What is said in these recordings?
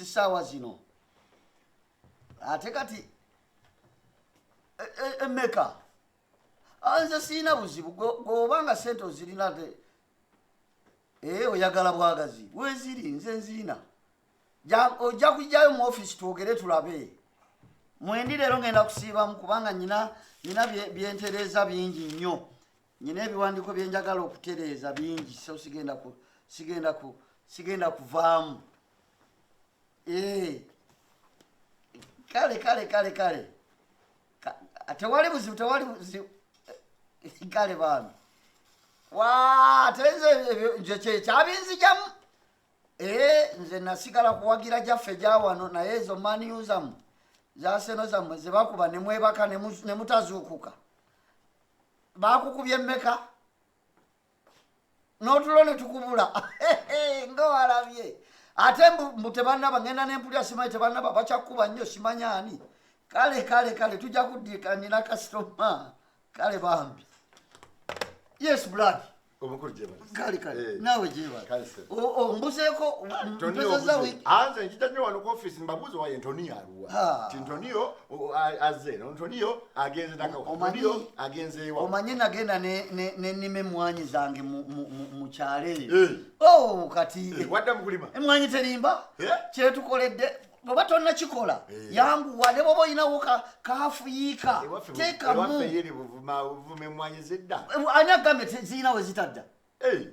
Saawa zino ate kati emeka nze sirina buzibu. Gwoba nga sente ozirina te oyagala bwagazi, weziri nze nzirina. Ojja kujjayo mu ofisi twogere tulabe. Mwendi leero ngenda kusiibamu kubanga nyina byentereeza bingi nnyo, nyina ebiwandiiko byenjagala okutereeza bingi, so sigenda kuvaamu. Kale kale kale kale, tewali buzibu, tewali buzibu. Kale bambi, wa ate nze ebyo nze kyabinzijamu. Nze nasigala kuwagira gyaffe gyawano, naye ezo Man U zammwe zaseno zammwe zebakuba nemwebaka nemutazuukuka. Bakukubye emmeka n'otulo ne tukubula nga walabye. Ate mbu tebannaba ngenda nempulira, simanyi tebannaba, bakyakuba nnyo, simanyi ani. Kale kale kale, tujja kuddika, nina kasitoma. Kale bambi, yes blood. Omukulu, gyebali. Kale kale. Naawe gyebali. Kale sir. Mbuzeeko mpezeza wiiki. Anze nkijja nnyo wano ku office, mbabuuza waye Ntoniyo aluwa. Ah. Ti Ntoniyo azze eno, Ntoniyo agenze nakawa, Ntoniyo agenze ewa. Omanye nagenda nenima emwanyi zange mu kyalo eyo. Oh, kati Wadda mu kulima. Emwanyi terimba. Kyetukoledde bweba tonnakikola, yanguwa ne bwoba olinawo kafuyiika teekamu. Ewaffe yeri Buvuma, Buvuma emwanyi zidda. Ani agambye zirina we zitadda?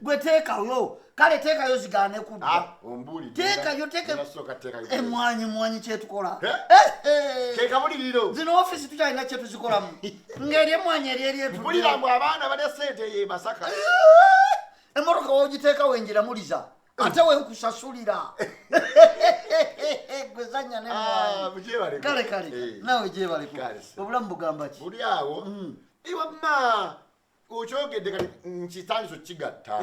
Gwe teekayo, kale teekayo zigaane kudda. Ah, ombuulidde. Teekayo, teeka. Nasooka teekayo. Emwanyi, mwanyi kyetukola. Ke kabuliriro. Zino ofisi tukyalina kyetuzikolamu ng'eri emwanyi eri Mpulira etudde. mbu abaana balya sente eyo e Masaka. Emmotoka wogiteeka wenjiramuliza ate wenkusasulira gwe zanya Ah, nemwanyi. mugyebaleko. Kale kale. Naawe gyebaleko. Kale, sir. Obulamu bugamba ki? Buli awo. Iwamma okyogedde, kati nkitandisa okigatta.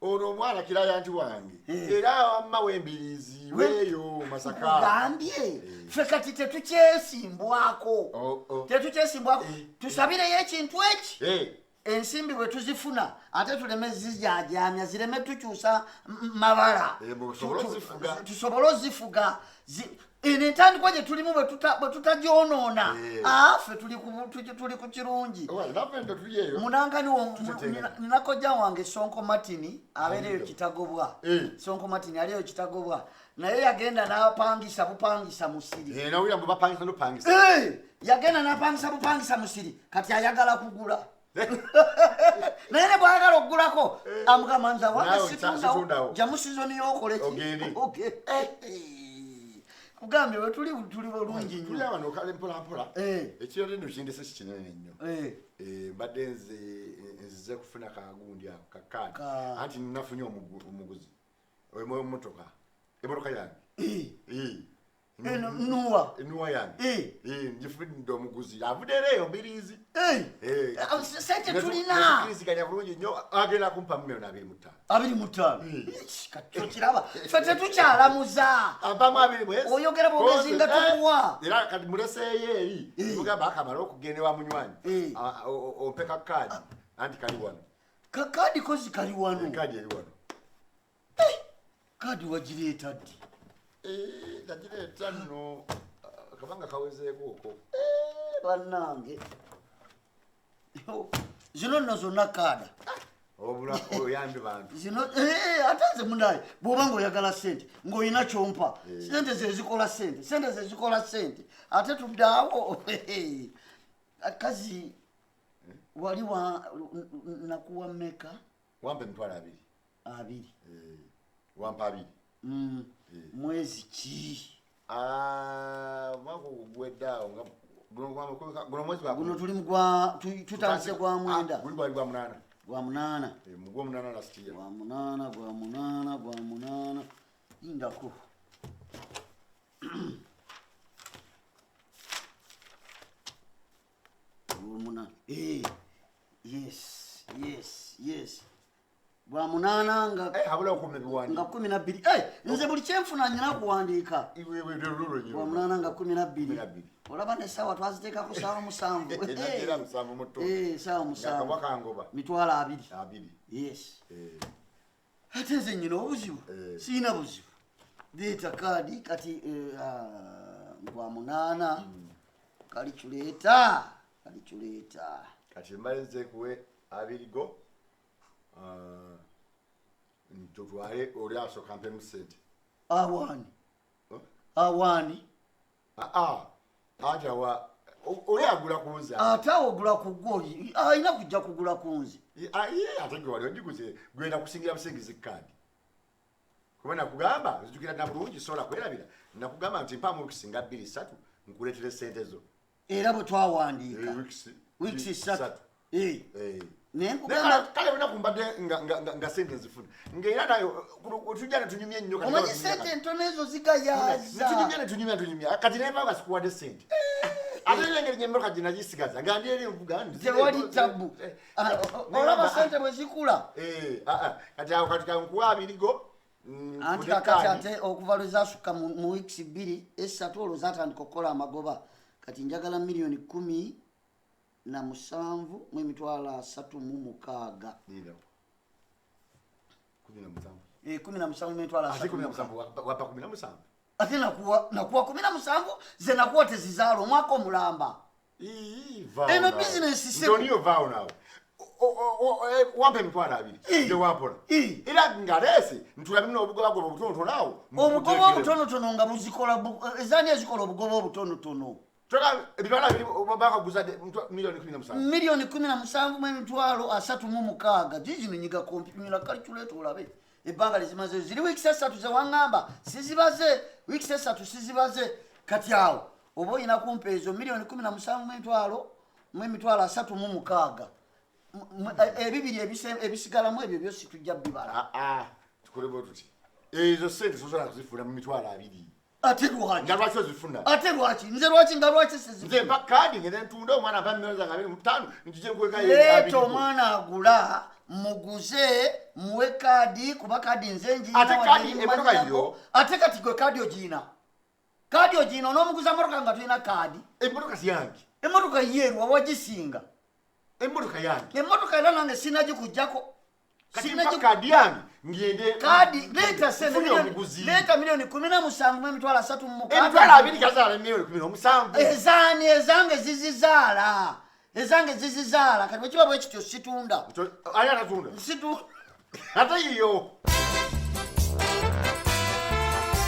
Ono omwana client wange. Era wamma wembirizi weeyo Masaka. Gambye ffe kati tetukyesimbwako. Oh. Tetukyesimbwako, tusabireyo ekintu eki. Ensimbi bwe tuzifuna ate tuleme zijajamya, zireme tukyusa mabala. Musobole ozifuga. Tusobole ozifuga. Eno entandikwa gye tulimu bwe tutagyonoona, ffe tuli ku kirungi. Owa, naffe ndo tuli eyo. Munankani Tutetenkanya. nina kojja wange Sonko Martin abeereyo Amigo. Kitagobwa. Sonko Martin aliyo Kitagobwa, naye yagenda n'apangisa bupangisa musiri. Nawulira mbu bapangisa nopangisa. Yagenda n'apangisa bupangisa musiri, kati ayagala kugula, naye ne bwayagala okugulako amugamba nze awange Naawe situndawo. situndawo. Jamu sizoni yokoleki. Ogende. Kugambye bwe tuli, tuli bulungi Tuli nnyo. wano kale mpola mpola. Ekirwadde nno kindese si kinene nnyo. Mbadde nze nzize kufuna kagundi ako kakaadi. Anti nafunye omuguzi emotoka, emotoka yange. Eno nuwa? Enuwa yange. Ngifunidde omuguzi avudde era eyo Mbiriizi. Ah, sente tulina. Netukiriziganya bulungi nnyo, agenda kumpa 25,000,000. 25? Kati okiraba, ffe tetukyalamuza. Ampamu abiri mwezi. Oyogera bwogezi nga tukuwa. Era kati muleseeyo eri, mugamba akamala okugenda ewa munywanyi. Ah, ompe kakaadi, anti kali wano. Kakaadi kozi kali wano? Kaadi eri wano. Kaadi wagireeta ddi? Nagireeta nno, ah, kabanga kawezeeko okwo. Bannange. Yo, zino nno zonna kaada. Obula oyambe bantu. Zino ate nze munaye bw'oba ng'oyagala sente ng'olina kyompa, sente zezikola sente, sente zezikola sente, ate tuddaawo kazi wali wa nakuwa mmeka? Wampa 20,000. Abiri? Wampa abiri. Mwezi ki? Ah, omwaka ogwo guwedde awo nga guno mwezi gwa Guno tuli mu gwa tutandise gwa mwenda. Ah, guli gwali gwa munaana. Gwa munaana. Mu gw'omunaana last year. Gwa munaana, gwa munaana, gwa munaana, lindako. Gwomunaana. Yes, gwa munaana nga Habula okuma ebiwandiiko. Nga 12. Nze buli kyenfuna nyina kuwandiika. Iwe lulwo nnyo. Gwa munaana nga 12. 12. Olaba nesaawa twaziteekako saawa 7. Nagira 7 mu ttondo. Saawa Nga 7. kabwa kangoba. 20,000. Abiri. Yes. Ate nze nyina obuzibu? Siina buzibu. Leeta kaadi kati gwa 8. Kaliculeeta, kaliculeeta. Kati mbale nze kuwe 2 go. Ntutwale oli asooka mpemu ssente. Awaani? Awaani? Anti awa, oli agula ku nze. Ate awo ogula ku ggwe oli, alina kujja kugula ku nze. Ye, ate gwe wali ogiguze, gwenda kusingira busingizi kaadi. Kuba nakugamba, nzijukira na bulungi, sobola kwerabira. Nakugamba nti mpaamu wiikisi nga 2 3, nkuleetere ssente zo. Era bwe twawandiika. Wiikisi Wiikisi 3. 3. Naye nkugamba Kale lunaku mbadde nga ssente nzifuna. Ng'era nayo, tujja ne tunyumya ennyo kati Omanyi nga ssente tunyumya. entono ezo zigayaaza. Ne tunyumya, ne tunyumya, ne tunyumya. Kati naye mpaka sikuwadde ssente. Ate era engeri gy'emmotoka gye nagisigaza, nga ndi eri nvuga, ndi Tewali eri- tabbu. Olaba ssente bwe zikula. Kati awo kati kankuwa 2 go. Anti Nfune kakati kaadi. ate okuva lwe zasukka mu wiikisi 2, 3 olwo zatandika okukola amagoba. Kati njagala miliyoni kumi na musanvu mu emitwalo asatu mu mukaaga. Nina. 17. 17 mu emitwalo Ate asatu kumi na mu musanvu, wapa 17. Ate nakuwa 17, ze nakuwa tezizaala omwaka omulamba. Ii, vaawo Eno naawe. bizinensi si- Ntoniyo vaawo naawe. Wampa emitwalo 2. Gye wampola. Era nga leese, ntulabe n'obugoba gwe obutonotono awo, Obugoba mbuteekere. obutonotono nga buzikola ezaani ezikola obugoba obutonotono? Kyokka emitwalo 2 bakaguza dde, miliyoni kumi na musanvu. Miliyoni kumi na musanvu mu emitwalo asatu mu mukaaga. Gigino nyiga kompyuta, kaliculeeta olabe. Ebbanga lye zimaze, ziri wiikisi 3 ze waŋŋamba, sizibaze, wiikisi 3 sizibaze. Kati awo oba olina kumpa ezo miliyoni kumi na musanvu mu emitwalo, mu emitwalo asatu mu mukaaga. Ebibiri ebisigalamu ebyo byose tujja bibala. Tukole bwe tuti. Ezo ssente sosobola kuzifuna mu mitwalo 2. Ate lwaki? Nga lwaki ozifuna? Ate lwaki? Nze lwaki nga lwaki sizifuna? Nze mpa kaadi ngende ntunde omwana ampa miliyoni zange 25, njije nkweka ye Leeta abiri. omwana agula, muguze, muwe kaadi, kuba kaadi nze ngiina Ate wadde kaadi eri emmotoka mumanyako. yo? Ate kati gwe kaadi ogiina. Kaadi ogiina, onoomuguza mmotoka nga tulina kaadi. Emmotoka si yange. Emmotoka yeerwa wagisinga. Emmotoka yange. Emmotoka era nange sinnagikugyako. Kati Sina mpa gi- kaadi yange ngende Kaadi, leeta ssente Nfunye miliyoni- omuguzi. leeta miliyoni kumi na musanvu mu emitwalo asatu mu mukaaga. Emitwalo 2 gazaala miliyoni 17. Ezaani, ezange zizizaala. Ezange zizizaala. Kati bwe kiba bwe kityo situunda. Ani atatunda? Situunda. Ate yiyo.